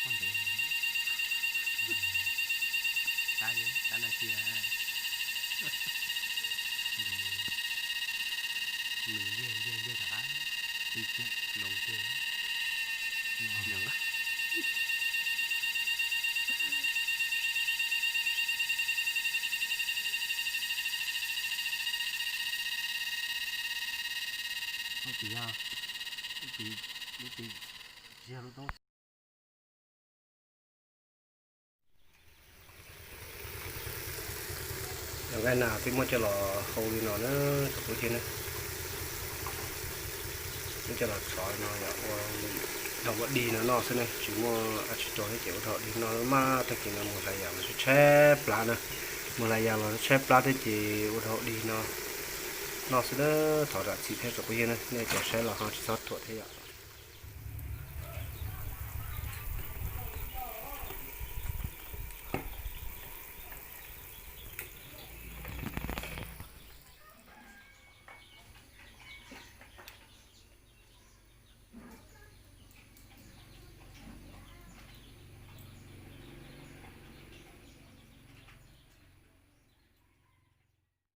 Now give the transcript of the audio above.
Pob ntev. Tab, tab na sia. Nws liag liag liag rov qab, tib ceg loo ceg. Lub tid yog, lub tid, lub tid, tsis yog lub roob. Yog nqaij nas peb muab coj los hau li no na, tsoom phooj ywg na. Muab coj los txhov no yog ua, dhau ua dig no noj xwb na, tsis muaj dab tsi rau thiab ces ua dhau dig no maj. Tag kis no mus hlais yas los tshaib tshaib plab na, mus hlais yas los tshaib plab thiab ces ua dhau dig no noj xwb na. Thov zam txim thiab tsoom phooj ywg na, nej cov saib los ho tsis txhob thuam thiab yom.